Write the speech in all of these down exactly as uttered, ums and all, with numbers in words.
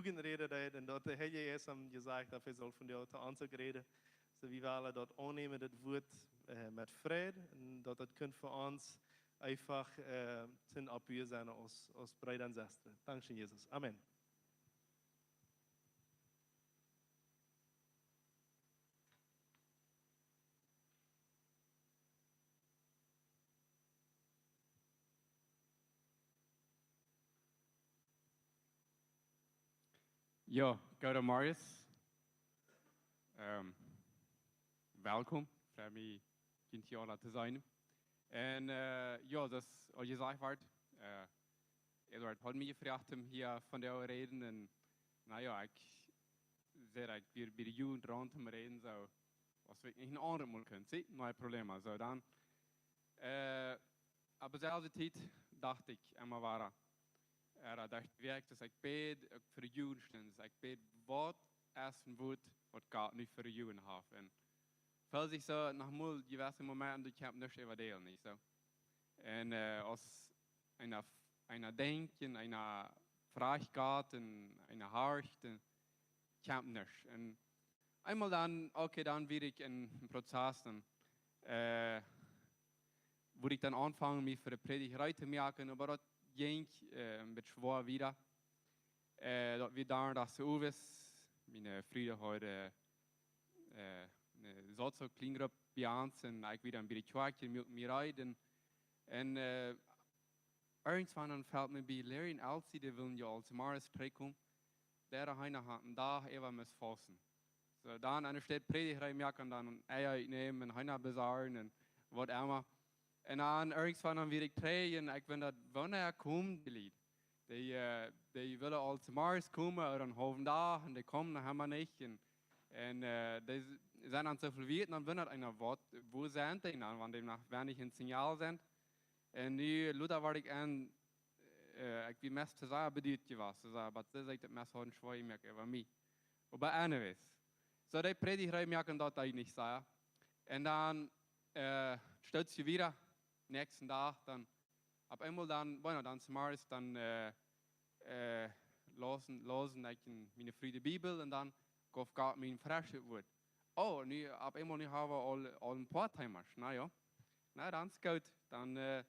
Jugend räden deed un daut de Heilje Jeist am jesajcht haft, hee saul vondoag to ons uk räden. Soo, wie wellen daut aunnämen, daut Wuat, äh, met Freid, un daut daut kunn fa ons eefach, äh, toom Oppbuen sennen aus, aus Breeda un Sestren. Dankscheen, Jesus. Amen. Jo, gooden Morjen. Ähm, welkom. Frei mie, junt hia aula to seenen. Un, äh, jo, soo aus aul jesajcht wort, äh, Eduard haud mie jefroacht, om hia vondoag to räden. Un, na jo, ekj säd, ekj wia bie de Jugend raun to räden, soo, aus wie nich een aundret Mol kjennen. See, no problem. Soo, dan, äh, opp deeselwje Tiet docht ekj emma wada, äh, docht ekj, daut ekj bäd uk fa de Jugend, un ekj bäd, waut es een Wuat, waut Gott nu fa de Jugend haft. Un feeld sikj soo, noch mol jewesse Momenten, daut ekj hab nuscht äwadäl, nich soo? Un, äh, aus eena, eena denkjt, eena froagt Gott un eena horcht, un kjemt nuscht. Un eemol dan, okay, dan wia ekj en een Prozess, dan, äh, wudd ekj dan aunfangen, mie fa de Prädicht reed to moaken, oba daut jinkj, äh, een bät schwoa wieda. Äh, daut wia dan, daut soo owes, miene Frind hauden, äh, eene Sozo Kleengrupp bie ons, un ekj wia dan bie de Kjoakj, mie, mie reed, un, un, äh, irjentwan dan felt mie bie, Larry un Elsie, dee wullen jo aul zemorjes trigjkomen, dee hauden eenen Dach äwa must fausten. Soo, dan aun de Städ Prädicht reed moaken, dan Eia utnämen un Heena besorjen un waut emma. Un dan irjentwan dan wia ekj trigj un ekj wundad, wanea komen dee Lied? Dee, äh, dee wullen aul zemorjes komen, ooda een haulwen Dach, un dee komen noch emma nich. Un, un, äh, dee sent dan soo väl wiet, dan wundad eena, waut, wua sent dee dan, wan dee noch weinich en Signal sent. Un nu, lota wort ekj aun, äh, ekj wia meist to sea beduat jewast, to sea, oba daut es daut meist haud een schwoa jemoakt äwa mie. Oba anyways. Soo, dee Prädicht reed moaken, daut deed nich sea. Un dan, äh, stoot ekj wieda, näakjsten Dach, dan, opp eemol dan, bueno, dan zemorjes, dan, äh, äh, lausen, lausen ekj en miene Frind de Bibel un dan jeef Gott mie een freschet Wuat. Oh, nu, opp eemol nu hab wie aul, aul een poa Themas, na jo. Na, dan es goot. Dan, äh,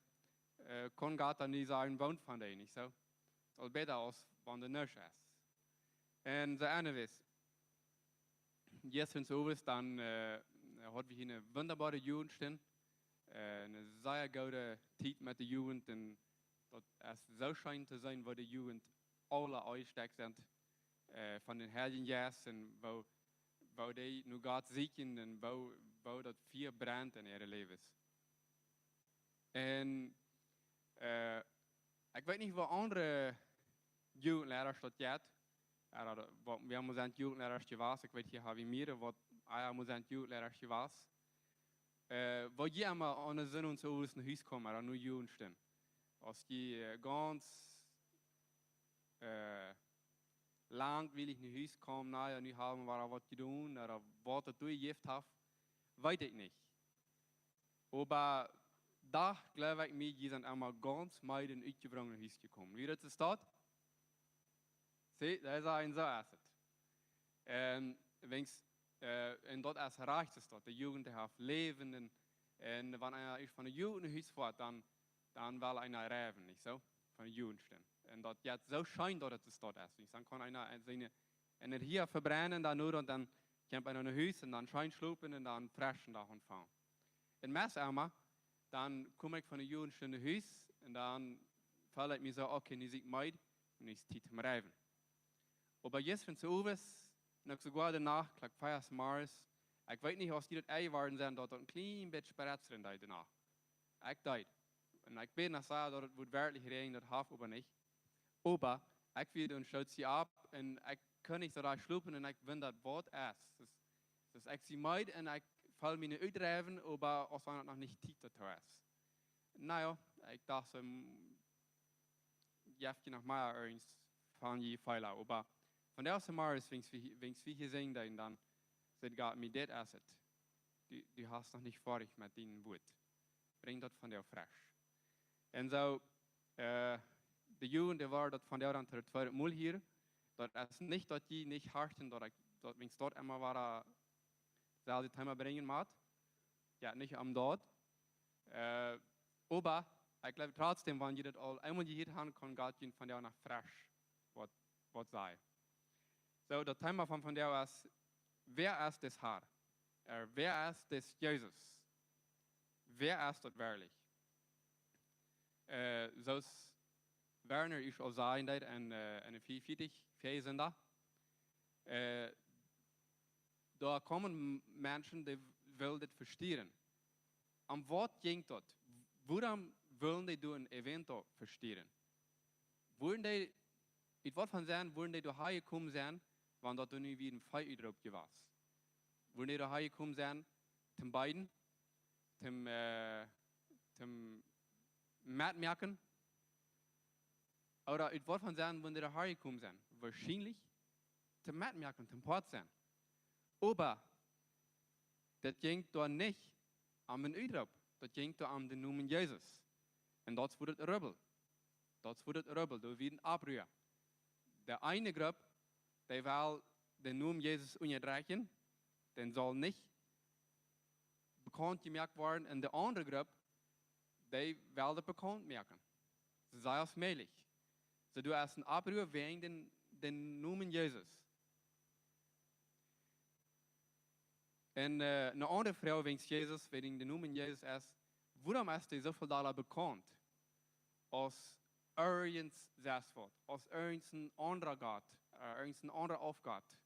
äh, kaun Gott dan nich sajen, waut von dee, nich soo? Es aul bäta aus wan doa nuscht es. Un soo, anyways. Jistren soo owes dan, äh, haud wie hia eene wundaboare Jugendstund. Äh, eene sea goode Tiet met de Jugend. Un daut es soo scheen to seenen, woo de Jugend aula aunjesteckt sent, äh, von dän Heiljen Jeist un woo, woo dee no Gott sieekjen un woo, woo daut Fia brent en äare Läwes. Un, äh, ekj weet nich, woo aundre Jugendleida daut jeit. Jo, daut, woo, wie haben sent Jugendleida jewast. Ekj weet, hia hab wie mea, waut, ah jo, wie sent Jugendleida jewast. Äh, woo jie emma aun de Sindach soo owes no Hus komen, ooda no Jugendstund. Aus jie, äh, gaunz, äh, langwielich no Hus komen, na jo, nu haben wie waut jedonen, ooda waut et doa jejäft haft, weet ekj nich. Oba doch, jleew ekj mie, jie sent emma gaunz meed un utjebrungen no Hus jekomen. Woo daut es daut? See, daut es een, soo es et. Un wiens, äh, un daut es rajcht, es daut. De Jugend, dee haft Läwen un, un wan eena ieescht von de Jugend no Hus foat, dan, dan well eena reiwen, nich soo? Von de Jugendstund. Un daut jeit soo scheen, daut et es daut es. Nich? Dan kaun eena siene Energie vebrennen dan no un dan kjemt eena no Hus un dan scheen schlopen un dan freschen Dach aunfangen. Un meist emma, dan kom ekj von de Jugendstund no Hus un dan feel ekj mie soo, okay, nu sie ekj meed un nu es Tiet toom reiwen. Oba jistren soo owes, un uk soogoa de Nacht, Klock vea zemorjes, ekj weet nich, aus jie daut enjeworden sent, daut daut een kjlien bät spretzren deed de Nacht. Ekj deed. Un ekj bäd noch sea, daut et wudd werkjlich räajnen, daut haft oba nich. Oba ekj wia dan, stoot ekj opp un ekj kunn nich soo rajcht schlopen un ekj wundad, waut es. Daut, daut ekj sie meed un ekj feel mie nu utreiwen, oba aus wan et noch nich Tiet doatoo es. Na jo, ekj docht soo, mm, jeft je noch mea irjent von jie Feela, oba von de ieeschte Mol es, wiens wie, wiens wie hia sent, dan, dan sajcht Gott mie, dit es et. Du, du hast noch nich foadich met dien Wuat. Brinj daut vondoag fresch. Un soo, äh, de Jugend, dee wia daut vondoag dan daut tweede Mol hia. Daut es nich, daut jie nich horchen, daut ekj, daut, wan ekj daut emma wada selfst Thema brinjen mott. Jo, nich om daut. Äh, oba ekj jleew trotzdäm, wan jie daut aul eemol jehieet haben, kaun Gott junt vondoag noch fresch waut, waut sajen. Soo, daut Thema von vondoag es: Wäa es dis Herr? Äh, wäa es dis Jesus? Wäa es daut werkjlich? Äh, soo aus Werner ieescht aul säd en, äh, en de veeaunvieetich, veaunvieetich, äh, doa kjeemen Menschen, dee wullen dit vesteien. Om waut jinkj daut? Wuarom wullen dee doa een Event vesteien? Wudden dee, ekj wull von sennen, wudden dee doa häajekomen sennen, wan daut doa nu wia een Feier opp jewast? Wudden dee doa häajekomen sennen, toom beeden, toom, äh, toom metmoaken? Ooda ekj wull von sennen, wudden dee doa häajekomen sennen? Woarschienlich toom metmoaken, toom Poat sennen. Oba daut jinkj doa nich om een Utroop. Daut jinkj doa om dän Nomen Jesus. Un daut wort daut Rubbel. Daut wort daut Rubbel. Doa wia een Oppruhr. De eene Grupp, dee wull dän Nomen Jesus unjadrekjen, dän saul nich bekaunt jemoakt woaren. Un de aundre Grupp, dee wull daut bekaunt moaken. Soo sea aus mäajlich. Soo, doa es een Oppruhr wäajen dän, dän Nomen Jesus. Un, äh, eene aundre Froag wäajen Jesus, wäajen dän Nomen Jesus es: Wuarom es dee soo väl dolla bekaunt aus irjent sest waut, aus irjent een aundra Gott, äh, irjent een aundra Aufgott,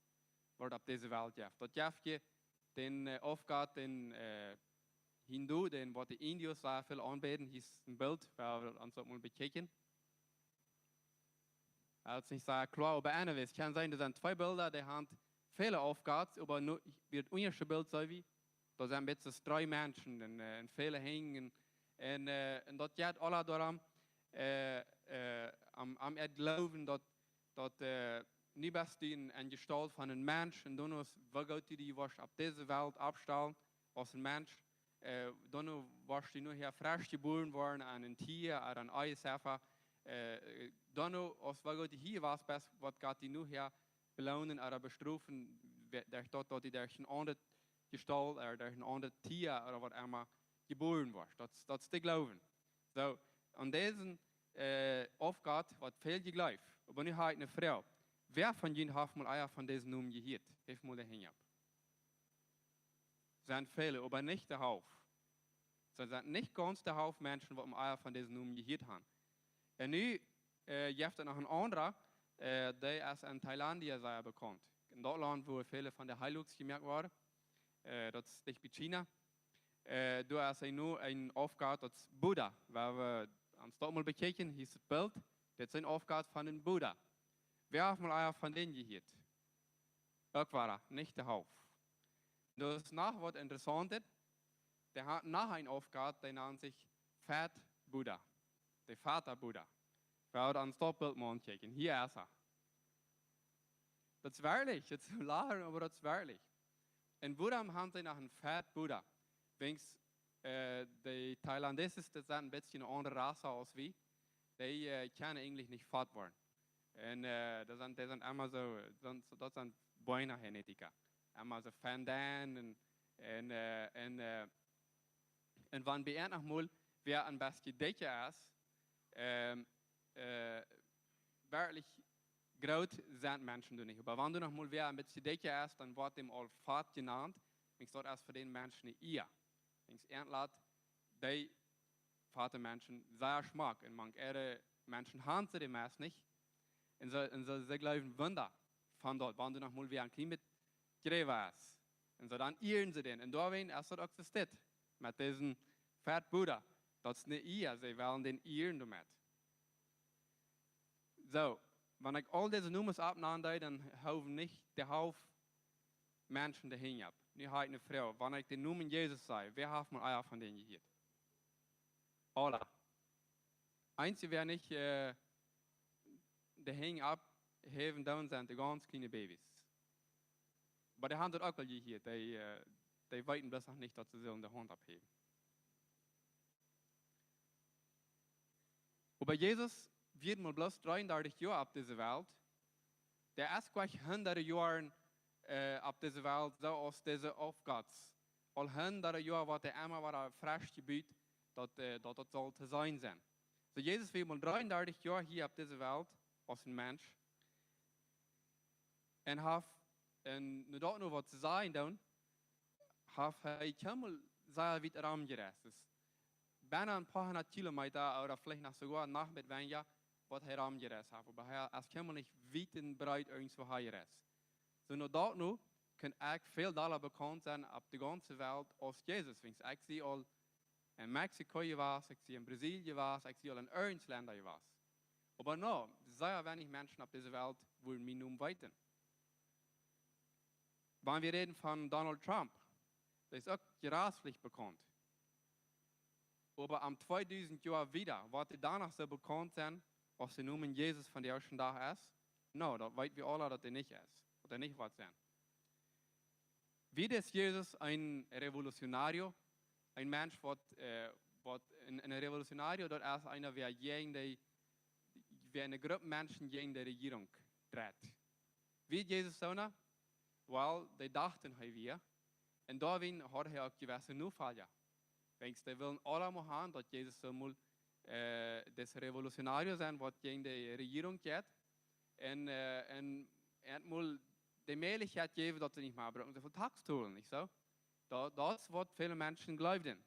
waut opp dise Welt jeft? Daut jeft je dän, äh, Aufgott, dän, äh, Hindu, dän waut de Indios sea väl aunbäden. Hia es een Bilt, woa wie ons daut mol bekjikjen. Daut es nich sea kloa, oba anyways, kaun sennen, doa sent twee Bilda, dee haben väle Aufgott, oba nu, bie daut ieeschte Bilt seen wie, doa sent een bät dree Menschen un, äh, un väle Henj un, un, äh, un daut jeit aula doaromm, äh, äh, om, om äa Gloowen, daut, daut, äh, nu best du en, en Jestault von een Mensch, un dan es, woo goot du die woascht opp dise Welt oppstalen, aus een Mensch, äh, dan woascht du nohäa fresch jebuaren woaren aun een Tia ooda aun een Eiseffa. Äh, dan, aus woo goot du hia wast, best, woat Gott die nohäa beloonen ooda bestrofen, we-, derch daut, daut du derch een aundret Jestault ooda derch een aundret Tia ooda waut emma jebuaren woascht. Daut, daut es de Gloowen. Soo, aun disen, äh, Aufgott woat väl jejleeft. Oba nu hab ekj eene Froag. Wäa von junt haft mol ea von disen Nomen jehieet? Heft mol de Henj opp. Sent väle, oba nich de Halft. Soo, sent nich gaunz de Halft Menschen, waut mol ea von disen Nomen jehieet haben. Un nu, äh, jeft et noch een aundra, äh, dee es en Thailand sea bekaunt. En daut Launt, wua väle von de Heilungs jemoakt woaren. Äh, daut es dicht bie China. Äh, doa es nu een Aufgott, daut es Buddha. Woa wie ons daut mol bekjikjen, hia es daut Bilt. Dit es een Aufgott von een Buddha. Wäa haft mol ea von dän jehieet? Uk wada, nich de Halft. Doa es noch waut Interessauntet. Dee haft noch een Aufgott, dee nant sikj Fat Buddha. De Fata Buddha. Woa wie ons daut Bilt mol ankjikjen. Hia es hee. Daut es werkjlich, daut es lachen, oba daut es werkjlich. Un wuarom haben see noch een Fat Buddha? Wäajen, äh, de Thailandesen, daut sent een bät eene aundre Rasse aus wie. Dee, äh, kjennen eejentlich nich fat woaren. Un, äh, daut sent, dee sent emma soo, sent, daut sent buena genética. Emma soo fat dan un, un, äh, un, äh, un wan bie an noch mol wäa een bät dikja es, ähm, äh, werkjlich groot sent Menschen doa nich. Oba wan doa noch mol wäa een bät dikja es, dan woat dee aul fat jenant. Wäajen daut es fa dän Mensch eene Ea. Wäajen an lat dee fate Menschen sea schmock. Un mank äare Menschen haben see dee meist nich. Un see, un see, see jleewen wunda von daut, wan doa noch mol wäa een kjlien bät jrata es. Un soo dan ieren see dän. Un doawäajen es daut uk soo steit met disen Fat Buddha. Daut es eene Ea, see wellen dän ieren doamet. Soo, wan ekj aul dise Nomes oppnanen deed, dan hoowen nich de Halft Menschen de Henj opp. Nu hab ekj eene Froag. Wan ekj dän Nomen Jesus saj, wäa haft mol ea von dän jehieet? Aula. Eensje, wäa nich, äh, de Henj opphäwen doonen, sent de gaunz kjliene Babys. Oba dee haben daut uk aul jehieet. Dee, äh, dee weeten bloos noch nich, daut see sellen de Haunt opphäwen. Oba Jesus wia mau bloos dreeundartich Joa opp dise Welt. Dee es jlikj hundade Joaren äh, opp dise Welt, soo aus dise Aufgods. Aul hundade Joaren woat dee emma wada fresch jebut, daut äh, daut daut saul to seenen sennen. Soo Jesus wia mol dreeundartich Joa hia opp dise Welt aus een Mensch. Un haft, un nu daut nu waut to sajen dan, haft hee kjeenmol sea wiet romjereist. Daut es benne een poa hundat Kilometa ooda veleicht noch soogoa noch met weinja, waut hee romjereist haft. Oba hee es kjeenmol nich wiet un breet irjentwua jereist. Soo nu daut nu kaun ekj väl dolla bekaunt sennen opp de gaunze Welt aus Jesus. Wiels ekj sie aul en Mexiko jewast, ekj sie en Brasilien jewast, ekj sie aul en irjent Lenda jewast. Oba nu, sea weinich Menschen opp dise Welt wudden mienen Nomen weeten. Wan wie räden von Donald Trump, dee es uk jreslich bekaunt. Oba om tweedusent Joa wieda, woat dee dan noch soo bekaunt sennen, aus de Nomen Jesus vondoag dän Dach es? Nu, daut weet wie aula, daut dee nich es, daut dee nich woat sennen. Wia es Jesus een revolucionario, een Mensch waut äh, waut een, een revolucionario, daut es eena, wäa jäajen de, wäa eene Grupp Menschen jäajen de Rejierunk dreit. Wia Jesus soona? Well, dee dochten hee wia. Un doawäajen haud hee uk jewesse Nofolja. Wiels dee wullen aula mol han, daut Jesus soo mol äh, dis revolucionario sennen, waut jäajen de Rejierunk jeit. Un äh, un eenmol de Mäajlichkjeit jäwen, daut see nich mea brucken soo väl Tax tolen, nich soo? Daut, daut es waut väle Menschen jleewden.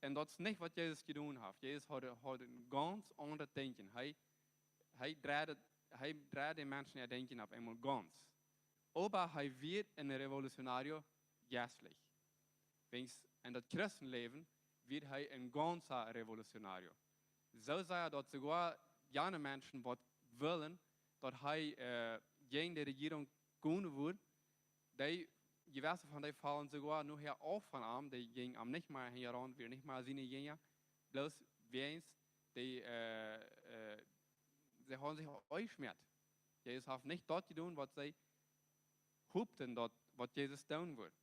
Un daut es nich waut Jesus jedonen haft. Jesus haud, haud een gaunz aundret Denkjen. Hee, hee dreid, hee dreid de Menschen äa Denkjen opp eemol gaunz. Oba hee wia een revolucionario jeistlich. Wiels en daut Christenläwen wia hee een gaunza revolucionario. Soo sea daut soogoa jane Menschen waut wullen, daut hee äh, jäajen de Rejierunk gonen wudd, dee, jewesse von dee follen soogoa nohäa auf von am, dee jinjen am nich mea hinjaraun, wieren nich mea siene Jinja, bloos wäajens dee, äh, äh, see hauden sikj utjeschmäat. Jesus haft nich daut jedonen, waut see hopten, daut, waut Jesus doonen wudd.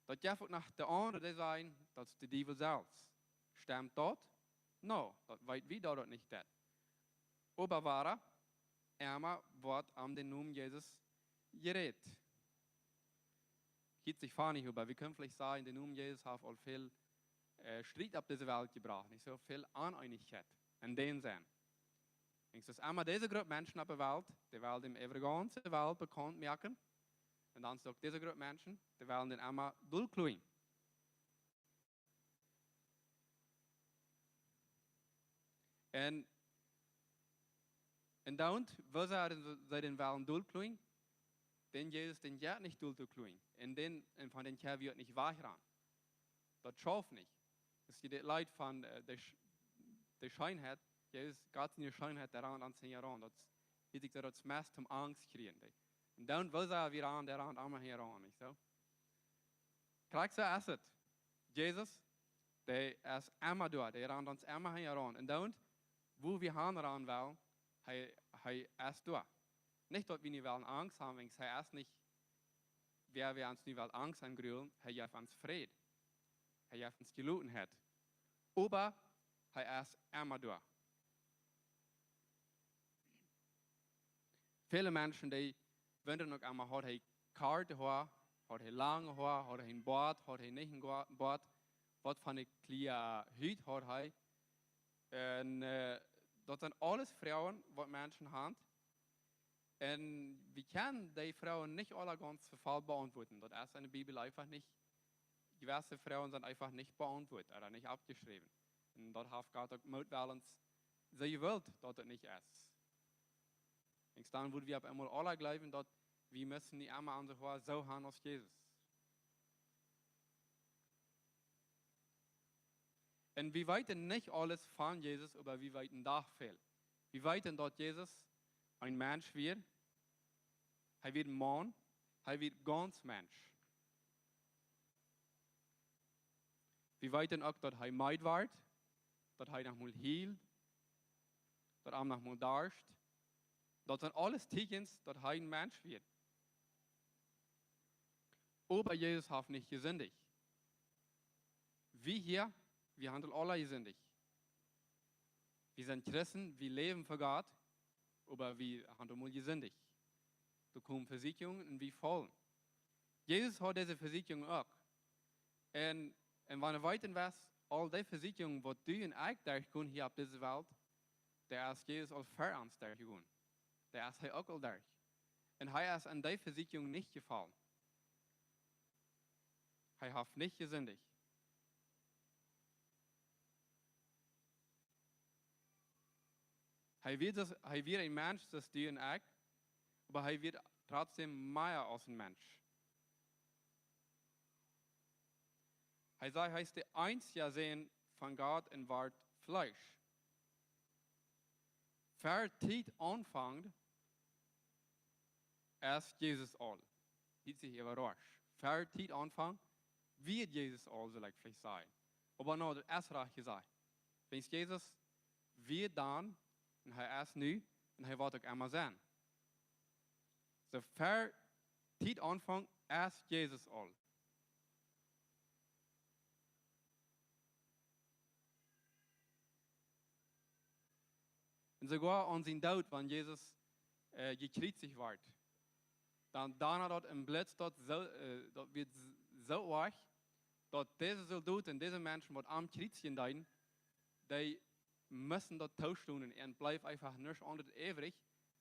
Daut jeft uk noch de aundre, dee sajen, daut es de Diewel selfst. Stemt daut? Nu, daut weet wie, daut daut nich deit. Oba wada, emma woat om dän Nomen Jesus jerät. Hieet sikj funny, oba wie kjennen veleicht sajen, de Nomen Jesus haft aul väl äh, Striet opp dise Welt jebrocht, nich soo? Väl Oneenichkjeit en dän Senn. Wiels daut es emma dise Grupp Menschen opp de Welt, dee wellen dän äwa de gaunze Welt bekaunt moaken. Un dan es uk dise Grupp Menschen, dee wellen dän emma dolkloagen. Un, un dan, woo see, see dän wellen dolkloagen, dän Jesus, dän jeit nich dol to kloagen. Un dän, un von dän kjenn wie uk nich wajchrannen. Daut schauft nich. Daut es dit Leet von äh, de, Sch- de Scheenheit, Jesus, Gott siene Scheenheit, dee rant ons hinjaraun. Daut es, wie sikj daut mest om Angst kjrieen. Un dan, woo see wie rannen, dee rant emma hinjaraun, nich soo? Krakjt soo es et. Jesus, dee es emma doa, dee rant ons emma hinjaraun. Un dan, wua wie han rannen wellen, hee, hee es doa. Nich daut wie nu wellen Angst haben, wiels hee es nich, wäa wie ons nu wellen Angst aungrullen, hee jeft ons Fräd. Hee jeft ons Jelotenheit. Oba hee es emma doa. Väle Menschen, dee wundren uk emma, haud hee korte Hoa, haud hee lange Hoa, haud hee een Boat, haud hee nich een Goa- Boat, waut von ne Klia Hut haud hee. Un äh, daut sent aules Froagen, waut Menschen han. Un wie kjennen dee Froagen nich aula gaunz voll beauntwuaden. Daut es en de Bibel eefach nich, jewesse Froagen sent eefach nich beauntwuat ooda nich oppjeschräwen. Un daut haft Gott uk mootwellens soo jewullt, daut et nich es. Wiels dan wudden wie opp eemol aula jleewen, daut wie musten nu emma onse Hoa soo han aus Jesus. Un wie weeten nich aules von Jesus, oba wie weeten doch väl. Wie weeten, daut Jesus een Mensch wia. Hee wia een Maun. Hee wia gaunz Mensch. Wie weeten uk, daut hee meed wort, daut hee noch mol hield, daut am noch mol darscht. Daut sent aules Tieekjens, daut hee een Mensch wia. Oba Jesus haft nich jesindicht. Wie hia, wie han aula jesindicht. Wie sent Christen, wie läwen fa Gott. Oba wie haben doa mol jesindicht. Doa komen Vesieekjungen un wie faulen. Jesus haud dise Vesieekjungen uk. Un, un wan wie weeten, woo aul dee Vesieekjungen, waut du un ekj derchgonen hia opp dise Welt, dee es Jesus aul ver ons derchjegonen. Dee es hee uk aul derch. Un hee es aun dee Vesieekjung nich jefaulen. Hee haft nich jesindicht. Hee wia, hee wia een Mensch, soo aus du un ekj, oba hee wia trotzdäm mea aus een Mensch. Hee säd, hee es de eensja Sän von Gott un wort Fleesch. Ver Tiet aunfangt, es Jesus aul. Hieet sikj äwarauscht. Ver Tiet aunfangt, wia Jesus aul, saul ekj veleicht sajen. Oba nä, daut es rajcht jesajcht. Wiels Jesus wia dan, un hee es nu, un hee woat uk emma sennen. Soo ver Tiet aunfangt, es Jesus aul. Un soogoa aun sien Doot, wan Jesus, äh, jekjriezicht wort, dan, dan haud daut een Blitz daut soo, äh, daut wia s-, soo oajch, daut dise Soldoten, dise Menschen, waut aum Kjriez deeden, dee musten daut toostonen un bleef eefach nuscht aundret äwrich.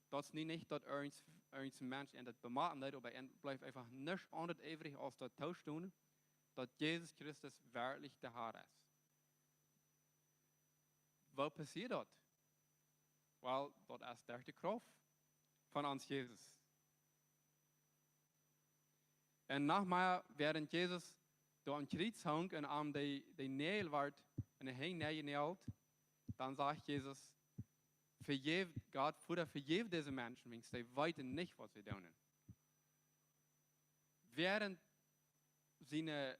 Daut es nu nich daut irjent, irjent een Mensch an daut bemoakjen deed, oba an bleef eefach nuscht aundret äwrich aus daut toostonen, daut Jesus Christus werkjlich de Herr es. Woo passieet daut? Well, daut es derch de Krauft von ons Jesus. Un noch mea, wäarent Jesus doa aum Kjriez hunk un aun de, de Näajel wort un de Henj nenjenault, dan sajcht Jesus: "Vejeff, Gott, Voda, vejeff dise Menschen, wiels see weeten nich, waut see doonen." Wäarent siene,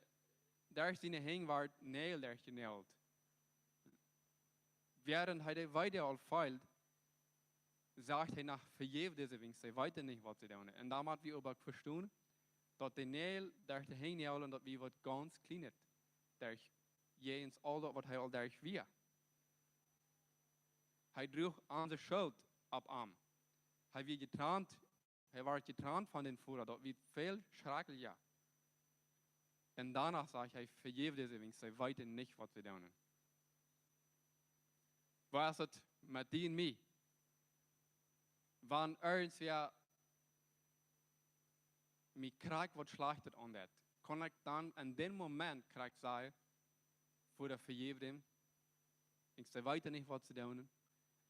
derch siene Henj wort Näajel derchjenault, wäarent hee de Weide aul feelt, sajcht hee noch: "Vejeff dise, wiels see weeten nich, waut see doonen." Un doamet wie oba vestonen, daut de Näajel derch de Henj naulden, daut wia waut gaunz Kjlienet, derch, jäajens aul daut, waut hee aul derch wia. Hee druach onse Schult opp am. Hee wia jetrant, hee wort jetrant von dän Voda, daut wia väl schrakjlicha. Un doano sajcht hee: "Vejeff dise, wiels see weeten nich, waut see doonen." Woo es et met die un mie? Wan irjentwäa mie krakjt waut Schlajchtet aundeit, kaun ekj dan en dän Moment krakjt sajen: "Voda, vejeff däm, wiels see weeten nich, waut see doonen"?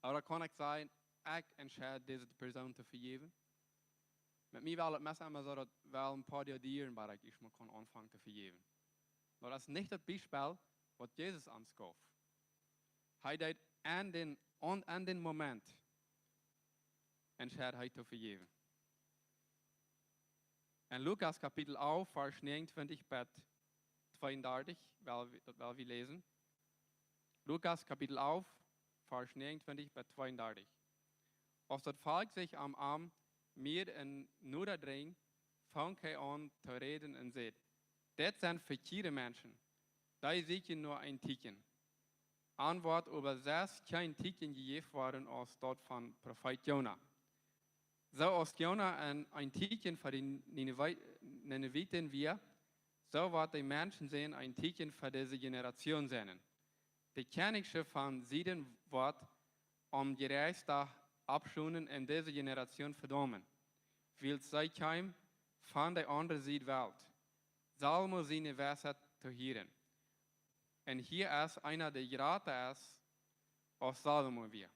Ooda kaun ekj sajen: "Ekj entscheid, dise Persoon to vejäwen"? Met mie well et meist emma soo, daut well een poa Doag dieren, bat ekj ieescht mol kaun aunfangen to vejäwen. Daut es nich daut Biespel, waut Jesus ons jeef. Hee deed en dän, aun, en dän Moment entscheid hee to vejäwen. En Lukas Kapitel alf, Varsch negenuntwintich bat tweeundartich, well wie, daut well wie läsen. Lukas Kapitel alf, Varsch negenuntwintich bat tweeundartich. Aus daut Volkj sikj aun am mea un noda dreef, funk hee aun to räden un säd: "Dit sent vekjieede Menschen, dee sieekjen no een Tieekjen. An woat oba selfst kjeen Tieekjen jejäft woaren aus daut von Profeet Jona. Soo aus Jona een, een Tieekjen fa de Ninewe-, Ninewiten wia, soo woat de Menschensän een Tieekjen fa dise Generation sennen. De Kjennichsche von Sieden woat aum Jerechtsdach aufschonen un dise Generation vedaumen, wiels see kjeem von de aundre Sied Welt, Salomo siene Weisheit to hieren. Un hia es eena, dee jrata es aus Salomo wia."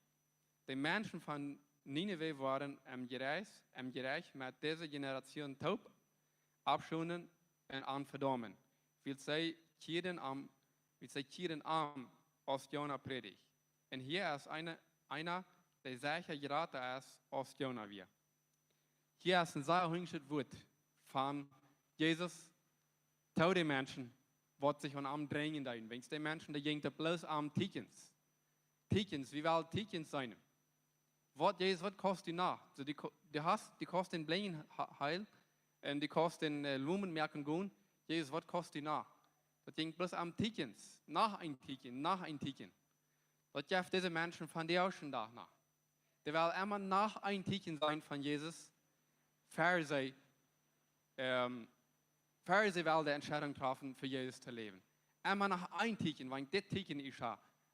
De Menschen von Ninive woaren em Jerecht, em Jerecht met dise Generation toop aufschonen un an vedaumen, wiels see kjieeden am, wiels see kjieeden am aus Jona prädicht. Un hia es eena, eena, dee secha jrata es aus Jona wia. Hia es een sea hunjschet Wuat von Jesus to de Menschen, waut sikj aun am drenjen deeden. Wiels de Menschen, dee jinjen bloos om Tieekjens. Tieekjens, wie well Tieekjens seenen? Waut, Jesus, waut kaust du noch? Soo, du ko-, du hast, du kaust dän Blinjen ha-, heilen un du kaust dän, äh, Lomen moaken gonen. Jesus, waut kaust du noch? Daut jinkj bloos om Tieekjens. Noch een Tieekjen, noch een Tieekjen. Daut jeft dise Menschen vondoag dän Dach noch. Dee wellen emma noch een Tieekjen seenen von Jesus, ver see, ähm, ver see wellen de Entscheidunk träffen, fa Jesus to läwen. Emma noch een Tieekjen, wan dit Tieekjen es,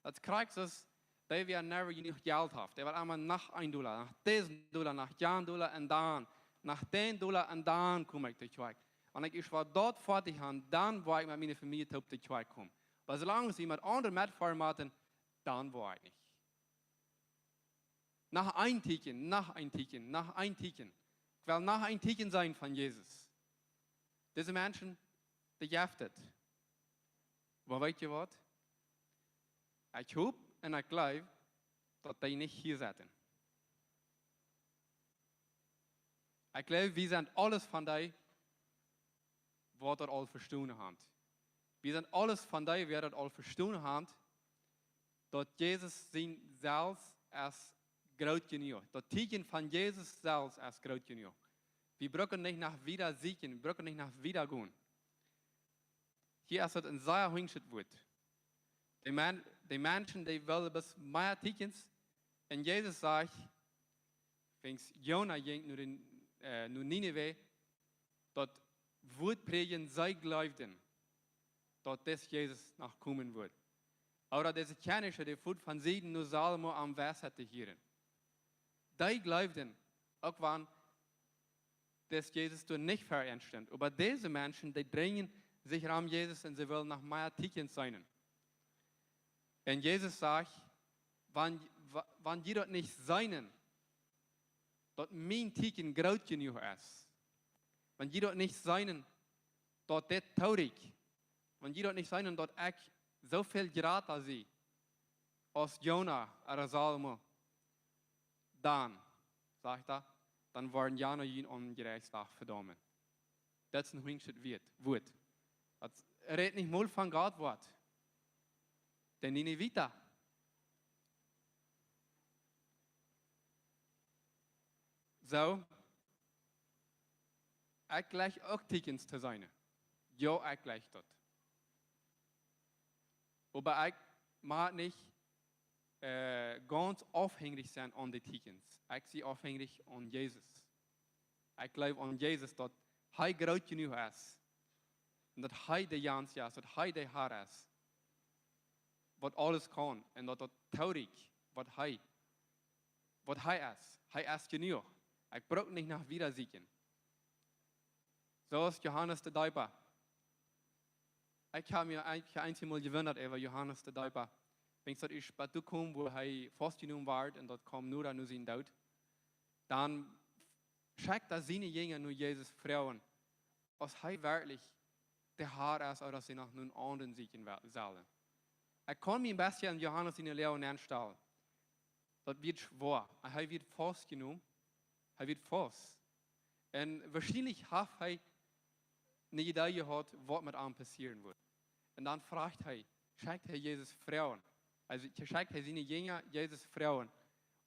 daut krakjt soo aus dee, wäa never jenuach Jelt haft. Dee well emma noch een Dolla, noch disen Dolla, noch jan Dolla un dan, noch dän Dolla un dan kom ekj to Kjoakj. Wan ekj es waut daut foadich hab, dan woa ekj met miene Famielje toop to Kjoakj komen. Oba soo lang aus ekj met aundre metfoaren mott, dan woa ekj nich. Noch een Tieekjen, noch een Tieekjen, noch een Tieekjen. Ekj well noch een Tieekjen seenen von Jesus. Dise Menschen, dee jeft et. Oba weet jie waut? Ekj hop un ekj jleew, daut dee nich hia setten. Ekj jleew, wie sent aules von dee, waut daut aul vestonen haben. Wie sent aules von dee, wäa daut aul vestonen haben, daut Jesus sien selfst es groot jenuach. Daut Tieekjen von Jesus selfst es groot jenuach. Wie brucken nich noch wieda sieekjen, wie brucken nich noch wieda gonen. Hia es daut een sea hunjschet Wuat. De, Men-, de Menschen, dee wellen bloos mea Tieekjens. Un Jesus sajcht, wan Jona jinkj no de, äh, no Ninive, daut Wuat prädjen, see jleewden, daut dis Jesus noch komen wudd. Ooda dise Kjennichs, dee foaren von Sieden no Salomo, om Weisheit to hieren. Dee jleewden, uk wan dis Jesus doa nich ver an stunt. Oba dise Menschen, dee drinjen sikj rom Jesus un see wellen noch mea Tieekjens seenen. Un Jesus sajcht, wan, wa-, wan jie daut nich seenen, daut mien Tieekjen groot jenuach es. Wan jie daut nich seenen, daut dit toorieekjt. Wan jie daut nich seenen, daut ekj soo väl jrata sie aus Jona ooda Salomo, dan, sajcht hee, dan woaren jana jun aum Jerechtsdach vedaumen. Daut es een hunjschet Wuat, Wuat. Daut rät nich mol von Gott Wuat. De Ninevita. Soo, ekj jleich uk Tieekjens to seenen. Jo, ekj jleich daut. Oba ekj mott nich, äh, gaunz aufhenjich sennen aun de Tieekjens. Ekj sie aufhenjich aun Jesus. Ekj jleew aun Jesus, daut hee groot jenuach es. Un daut hee de Jans es, daut hee de Har es, waut aules kaun. Un daut daut toorieekjt, waut hee, waut hee es. Hee es jenuach. Ekj bruck nich noch wieda sieekjen. Soo aus Johanes de Deepa. Ekj hab mie een-, ekj hab eenjemol jewundat äwa Johanes de Deepa. Wan ekj daut es, bat doa kjeem, wua hee faustjenomen wort un daut kjeem noda no sienen Doot. Dan schekjt hee siene Jinja no Jesus froagen, aus hee werkjlich de Har es, ooda aus see noch no eenen aundren sieekjen wel-, sellen. Ekj kaun mie een bät aun Johanes siene Läwen aunstalen. Daut wort schwoa. Un hee wort faustjenomen. Hee wort faust. Un woarschienlich haft hee eene Iedee jehaut, waut met am passieren wudd. Un dan froagt hee, schekjt hee Jesus froagen. Aulsoo, schekjt hee siene Jinja Jesus froagen,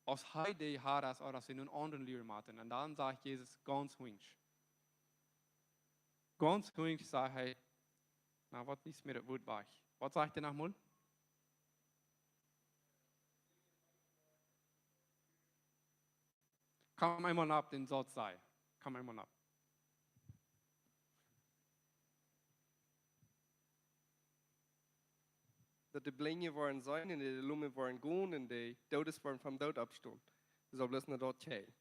aus hee de Har es, ooda aus see no eenen aundren luaren motten. Un dan sajcht Jesus gaunz hunjsch. Gaunz hunjsch sajcht hee, na, waut es met daut Wuat wajch? Waut sajcht hee noch mol? Komm eemol opp dän Sauz, saj. Komm eemol opp. Daut de Blinje woaren seenen un de Lomen woaren gonen un de Doodes woaren vom Doot oppstonen. Soo bloos no daut kjikjen.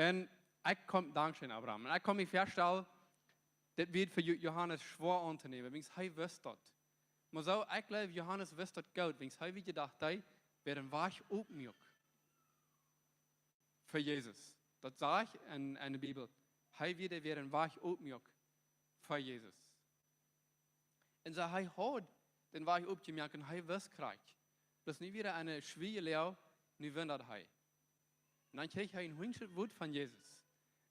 Un ekj kaun, dankscheen, Abraham. Un ekj kaun mie väastalen, dit wort fa Jo-, Johanes schwoa auntonämen, wiels hee wist daut. Oba soo, ekj jleew, Johanes wist daut goot, wiels hee wia jedocht, hee wia een Wajch opmoaken fa Jesus. Daut sajcht en, en de Bibel, hee wia, wia een Wajch opmoaken fa Jesus. Un soo, hee haud dän Wajch opjemoakt un hee wist krakjt. Daut es nich wada eene schwoare Läajen, nu wundad hee. Un dan kjrieech hee een hunjschet Wuat von Jesus.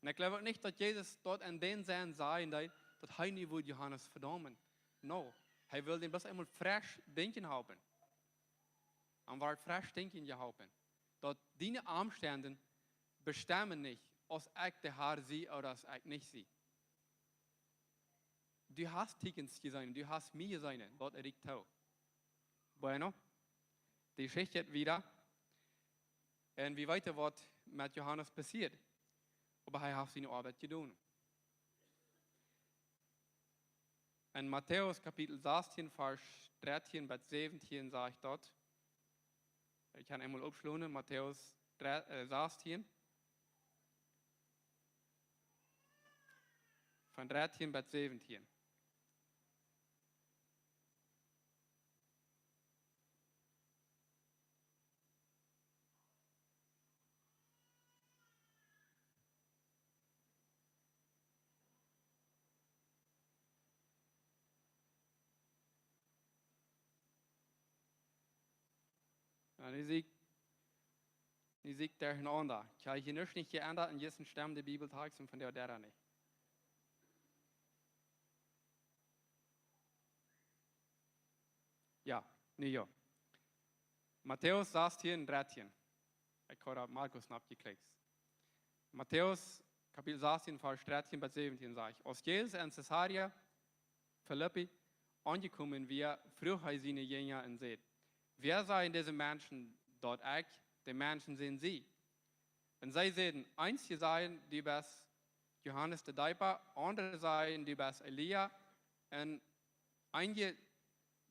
Un ekj jleew uk nich, daut Jesus daut aun dän Sinn sajen deed, daut hee nu wudd Johanes vedaumen. No, hee wull dän bloos eemol fresch denkjen halpen. Un wort fresch denkjen jehalpen. Daut diene Omstend bestemmen nich, aus ekj de Har sie ooda aus ekj nich sie. Du hast Tieekjens jeseenen, du hast mie jeseenen, daut ekj too. Bueno, de Jeschicht jeit wieda. Un wie weeten, waut met Johanes passieet. Oba hee haft siene Oabeit jedonen. En Matäus Kapitel sastieen, Varsch dartieen bat säwentieen sajcht daut. Ekj kaun eemol oppschlonen, Matäus dree, äh, sastieen, von dartieen bat säwentieen. Ja, nu sie ekj, nu sie ekj derchenaunda. Ekj hab hia nuscht nich jeendat un hia es een Stem de Bibel tags un von de Odera nich. Ja, nu jo. Matäus sastieen, dartieen. Ekj hab opp Markus nopjekjlikjt. Matäus Kapitel sastieen, Varsch dartieen bat säwentieen sajcht: Aus Jesus en Caesarea Philippi aunjekomen wia, fruach hee siene Jinja un säd: Wäa sajen dise Menschen, daut ekj de Menschensän sie? Un see säden: Eenje sajen, du best Johanes de Deepa, aundre sajen, du best Elia, un eenje,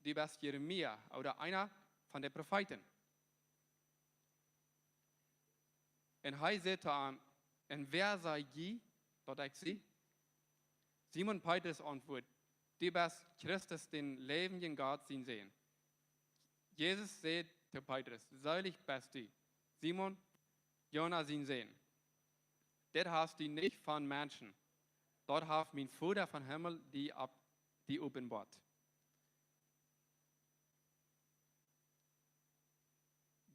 du best Jeremia ooda eena von de Profeeten. Un hee säd to an: Un wäa saj jie, daut ekj sie? Simon Petrus auntwuad: Du best Christus, dän läwendjen Gott sien Sän. Jesus säd to Petrus: Seelich best du, Simon, Jona sien Sän. Dit hast du nich von Menschen, daut haft mien Voda von Himmel die opp-, die openboat.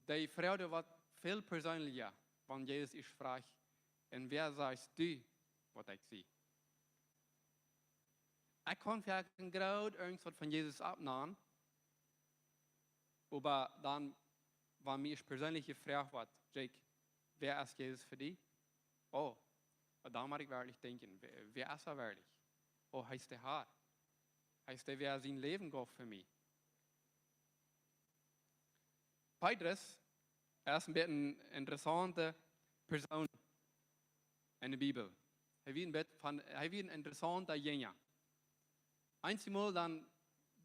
De Froag woat väl perseenlicha, wan Jesus ons froagt: Un wäa sajchst du, waut ekj sie? Ekj kaun veleicht een groot irjentwaut von Jesus oppnämen, oba dan, wan mie perseenlich jefroagt woat: Jake, wäa es Jesus fa die? Oh, dan mott ekj werkjlich denkjen, wäa, wäa es hee werkjlich? Oh, hee es de Herr. Hee es dee, wäa sien Läwen jeef fa mie. Petrus es een bät eene interessaunte Persoon en de Bibel. Hee wia een bät von, hee wia een interessaunta Jinja. Eenjemol dan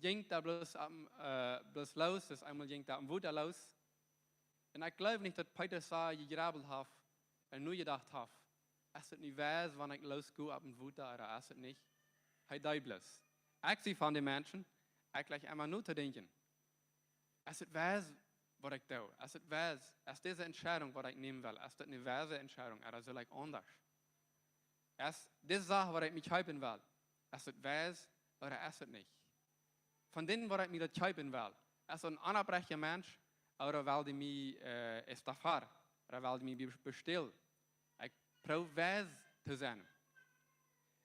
jinkj hee bloos opp, äh, bloos loos, dus eemol jinkj hee oppem Wota loos. Un ekj jleew nich, daut Petrus soo jegrabbelt haft un nu jedocht haft: Es daut nich wies, wan ekj loos go oppem Wota, ooda es daut nich? Hee deed bloos. Ekj sie von de Menschen, ekj jlikj emma nu to denkjen: Es daut wies, waut ekj doo? Es daut wies, es dise Entscheidunk, waut ekj nämen well, es daut eene wiese Entscheidunk, ooda saul ekj aundasch? Es dise Sach, waut ekj mie kjeepen well, es daut wies ooda es daut nich? Von dän, waut ekj mie daut kjeepen well, es daut een aundasch Mensch, ooda well dee mie, äh, estafar, ooda well dee mie be-, bestälen? Ekj proow wies to sennen.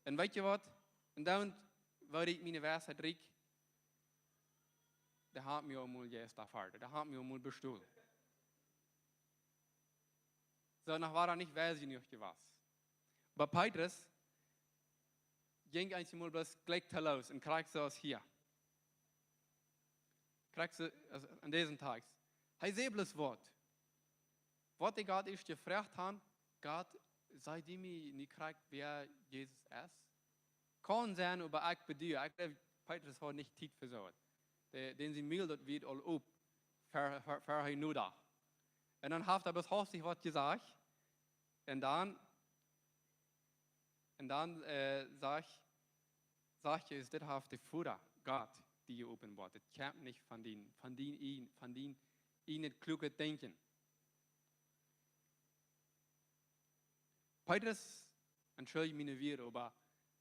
Un weetst du waut? Un dan woa ekj miene Wiesheit rikj, dee haft mie aul mol jestaffart, dee haft mie aul mol bestolen. Soo, noch wia hee nich wies jenuach jewast. Oba Petrus jinkj eenjemol bloos jlikj to loos un krakjt soo aus hia. Krakjt soo aus en disen Tekst. Hee säd bloos waut. Waut dee Gott ieescht jefroagt haud: Gott, saj du mie nu krakjt, wäa Jesus es? Kaun sennen, oba ekj bedied, ekj jleew, Petrus haud nich Tiet fa soo waut. Dee, dän sien Mul, daut wia aul op, ver, ver, ver hee nodocht. Un dan haft hee bloos hastich waut jesajcht. Un dan, un dan, äh, sajcht, sajcht Jesus: Dit haft de Voda, Gott, die jeopenboat. Dit kjemt nich von dien, von dien, ieej-, von dien ieejnet kluaket Denkjen. Petrus, entschuldicht miene Wieed, oba,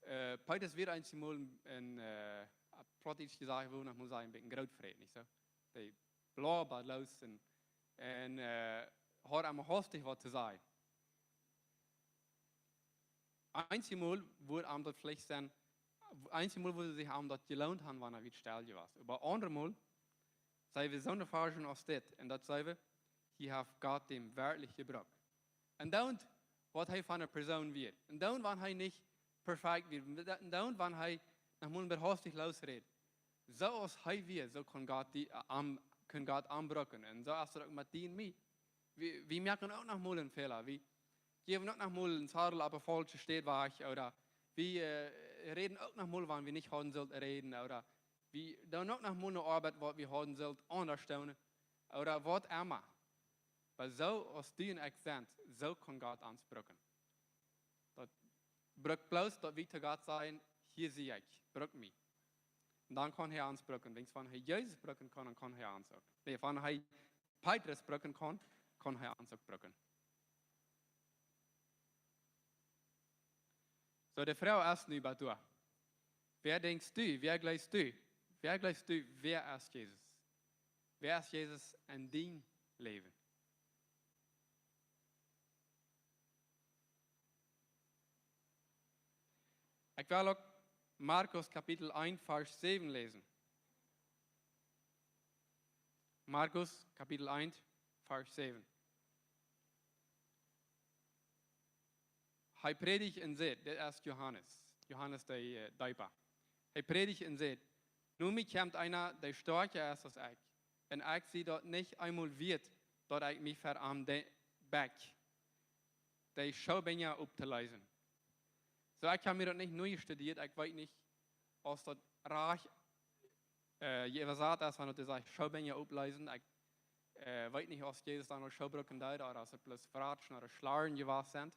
äh, Petrus wia eenjemol een, äh, opp Plautdietsch jesajcht, wudd ekj mol sajen, een bät grootfrätich, nich soo? Dee blabbad loos un, un, äh, haud emma hastich waut to sajen. Eenjemol wudd am daut veleicht sennen, eenjemol wudd sikj am daut jeloont haben, wan hee wia stell jewast. Oba aundremol, see wie soone Phasen aus dit, un daut see wie, hia haft Gott dän werkjlich jebrukt. Un dan, waut hee fa eene Persoon wia. Un dan, wan hee nich perfekt wia. Un dan, wan hee noch mol een bät hastich loosräd. Soo aus hee wia, soo kunn Gott dee, äh, am, kunn Gott am brucken. Un soo es daut uk met die un mie. Wie, wie moaken uk noch mol een Fäla. Wie jäwen uk noch mol een Zadel opp eene faulsche Städ wajch. Ooda wie, äh, räden uk noch mol, wan wie nich hauden sullt räden. Ooda wie doonen uk noch mol eene Oabeit, waut wie hauden sullt aundasch doonen. Ooda waut emma. Oba soo aus du un ekj sent, soo kaun Gott ons brucken. Daut brukt bloos, daut wie to Gott sajen: "Hia sie ekj, bruk mie." Un dan kaun hee ons brucken. Wiels wan hee Jesus brucken kaun, dan kaun hee ons uk. Nä, wan hee Petrus brucken kaun, kaun hee ons uk brucken. Soo, de Froag es nu bie die: Wäa denkjst du, wäa jleefst du, wäa jleefst du, wäa es Jesus? Wäa es Jesus en dien Läwen? Ekj well uk Markus Kapitel eent, Varsch säwen läsen. Markus Kapitel eent, Varsch säwen. Hee prädicht un säd, dit es Johanes, Johanes de, äh, Deepa. Hee prädicht un säd: "No mie kjemt eena, dee stoakja es aus ekj, un ekj sie daut nich eemol wieet, daut ekj mie ver am de-, bekj, de Schoobenja opptoleesen." Soo, ekj hab mie daut nich nojestudeet, ekj weet nich, aus daut rajcht, äh, jie äwasat es, wan daut sajcht Schoobenja oppleesen. Ekj, äh, weet nich, aus Jesus dan noch Schoo brucken deed, ooda aus et bloos Wratschen ooda Schlaren jewast sent.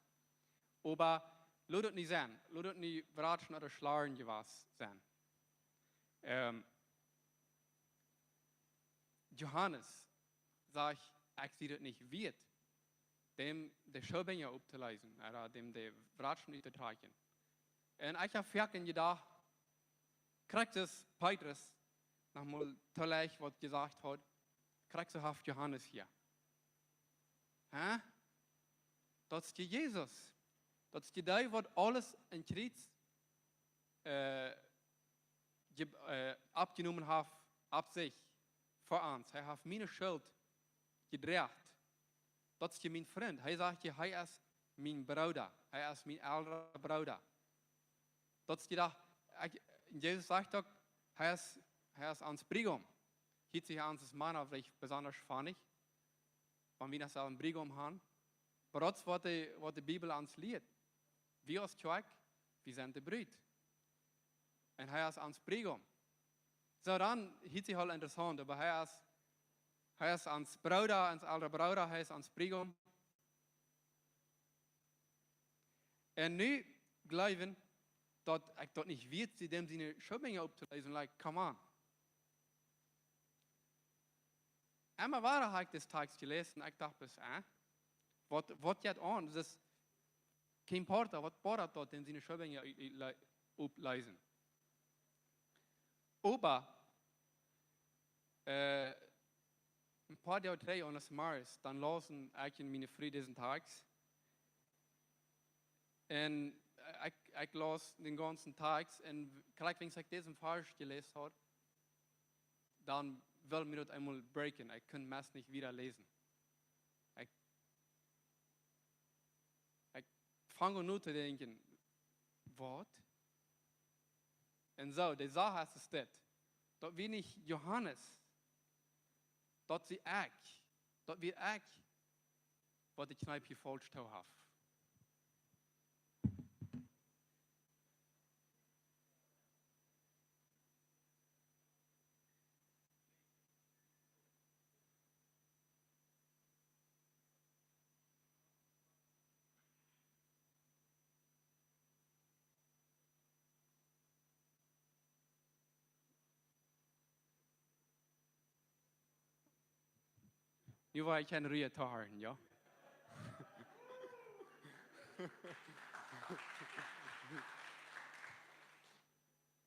Oba lot daut nich sennen, lot daut nich Wratschen ooda Schlaren jewast sennen. Ähm, Johanes sajcht: "Ekj sie daut nich wieet, däm de Schoobenja opptoleesen, ooda däm de Wratschen uttotrakjen." Un ekj hab foaken jedocht, krakjt soo aus Petrus noch mol to leicht waut jesajcht haud, krakjt soo haft Johanes hia. Hä? Daut es je Jesus. Daut es je dee, waut aules aum Kjriez, äh, je-, äh, aufjenomen haft, opp sikj, fa ons. Hee haft miene Schult jedroagen. Daut es je mien Frint. Hee sajcht je, hee es mien Brooda. Hee es mien eldra Brooda. Daut es je doa, ekj, Jesus sajcht uk, hee es, hee es ons Briegaum. Hieet sikj ons aus Mana veleicht besonda funny, wan wie noch soo een Briegaum haben. Oba daut es waut de, waut de Bibel ons lieet. Wie aus Kjoakj, wie sent de Brut. Un hee es ons Briegaum. Soo, dan hieet sikj aul interessaunt, oba hee es, hee es ons Brooda, ons eldra Brooda, hee es ons Briegaum. Un nu jleewen, daut ekj daut nich wieet sie, däm siene Schoobenja opptoleesen, like, come on. Emma wada hab ekj disen Tekjst jeläsen un ekj docht bloos, äh, waut, waut jeit aun? Daut es kjeen Poat, waut poat daut, däm siene Schoobenja u-, u-, le-, oppleesen? Oba, äh, een poa Doag trigj aun dän Morjes, dan läsen ekj un miene Fru disen Tekjst. Un, äh, ekj, ekj läs dän gaunzen Tekjst un krakjt wan ekj disen Varsch jeläst haud, dan wull mie daut eemol breaken. Ekj kunn meist nich wieda läsen. Ekj, ekj funk aun no to denkjen, waut? Un soo, de Sach es, es dit. Daut wia nich Johanes. Daut sie ekj. Daut wia ekj, waut de Kjneep hia faulsch too haud. Nu woa ekj kjeene Ru toohoolen, jo?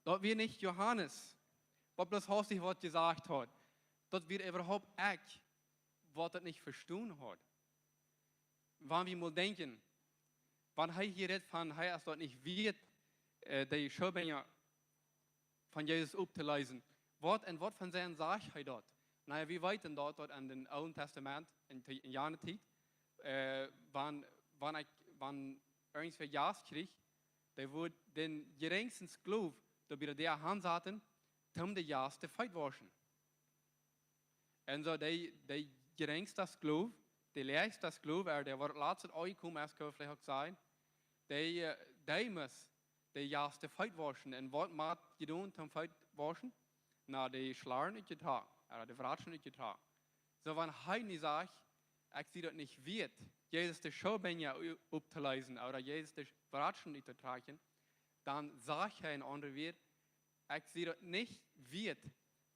Daut wia nich Johanes, waut bloos haustich waut jesajcht haud. Daut wia äwahaupt ekj, waut daut nich vestonen haud. Wan wie mol denkjen, wan hee hia rät von, hee es daut nich wieet, äh, de Schoobenja von Jesus opptoleesen. Waut, un waut von siene Sach hee daut? Na jo, wie weeten daut, daut en dän Oolen Tastament, en Te-, en Jana Tiet, äh, wan, wan ekj, wan irjentwäa Jast kjrieech, dee wudd dän jerinjsten Sklow doa bie de Däa hansaten, toom de Jast de Feet wauschen. Un soo de, de jerinjsta Sklow, De läachsta Sklow, ooda dee waut daut latste aunjekomen es, kaun wie veleicht uk sajen, dee, äh, dee must de Jast de Feet wauschen. Un waut mott jedonen toom Feet wauschen? Na, de Schlaren utjetrocken, ooda de Watschen utjetrocken. Soo, wan hee nu sajcht: "Ekj sie daut nich wieet, Jesus de Schoobenja u-, optoleesen, ooda Jesus de Watschen uttotrakjen", dan sajcht hee en aundre Wieed: "Ekj sie daut nich wieet,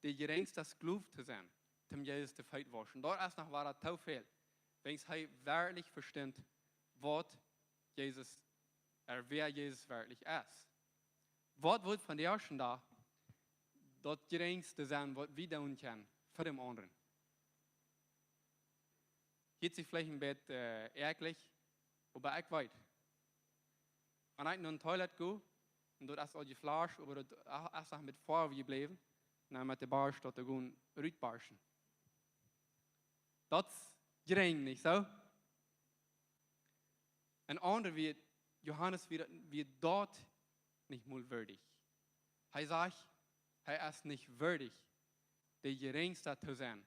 de jerinjsta Sklow to sennen, toom Jesus de Feet wauschen. Daut es noch wada too väl, wan hee werkjlich vestunt, waut Jesus, ooda wäa Jesus werkjlich es." Waut woat vondoag dän Dach daut jerinjste sennen, waut wie doonen kjennen fa dän aundren? Hieet sikj veleicht een bät, äh, äakjlich, oba ekj weet, wan ekj no een Toilett go, un daut es aul jeflossen, oba daut es noch met Foaw jebläwen, dan met de Borscht daut doa gonen rutborschen. Daut es jerinj, nich soo? En aundre Wieed, Johanes wia, wia daut nich mol wieedich. Hee sajcht, hee es nich wieedich, de jerinjsta to sennen,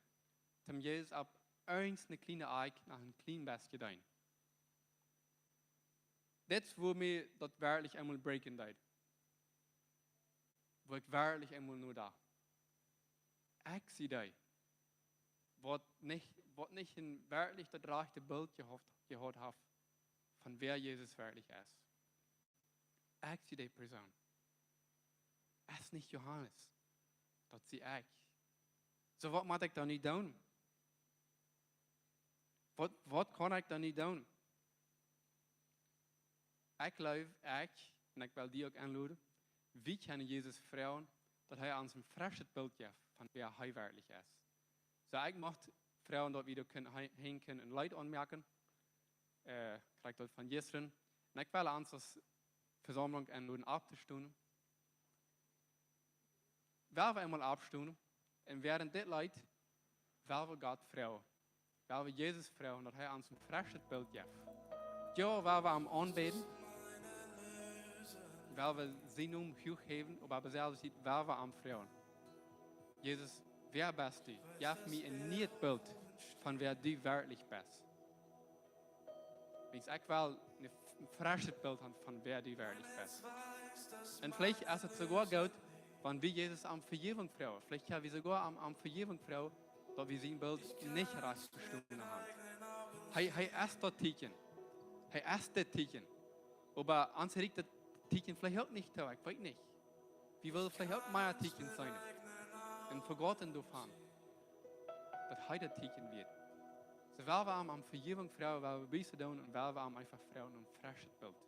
toom Jesus opp irjent eene kjliene Akj noch een kjlien bät deenen. Dit es, wua mie daut werkjlich eemol breaken deed. Wua ekj werkjlich eemol nodacht: Ekj sie dee, waut nich, waut nich een werkjlich daut rajchte Bilt jehaut, jehaut haft von wäa Jesus werkjlich es. Ekj sie dee Persoon. Es nich Johanes. Daut sie ekj. Soo, waut mott ekj dan nu doonen? Waut, waut kaun ekj dan nu doonen? Ekj jleew, ekj, un ekj well die uk enloden, wie kjennen Jesus froagen, daut hee ons een freschet Bilt jeft von wäa hee werkjlich es. Soo, ekj mucht froagen, daut wie doa kjennen hee-, hingonen un een Leet aunmoaken, äh, krakjt daut von jistren. Un ekj well ons aus Vesaumlunk enloden opptostonen. Well wie eemol oppstonen, un wäarent dit Leet, well wie Gott froagen, well wie Jesus froagen, daut hee ons een freschet Bilt jeft. Jo, well wie am aunbäden, well wie sienen Nomen huach häwen, oba bie deselwje Tiet well wie am froagen: Jesus, wäa best du? Jeff mie een nieet Bilt von wäa du werkjlich best. Wiels ekj well een f-, een freschet Bilt haben von wäa du werkjlich best. Un veleicht es et soogoa goot, wan wie Jesus om Vejäwunk froagen. Veleicht kjenn wie soogoa om, om Vejäwunk froagen, daut wie sien Bilt nich rajcht vestonen haben. Hee, hee es daut Teakjen. Hee es daut Teakjen. Oba ons rieekjt daut Teakjen veleicht uk nich too, ekj weet nich. Wie wellen veleicht uk mea Teakjens seenen. Un vegoten doavon, daut hee daut Teakjen wia. Soo, well wie am om Vejäwunk froagen, well wie Buss doonen un well wie am eefach froagen om een freschet Bilt.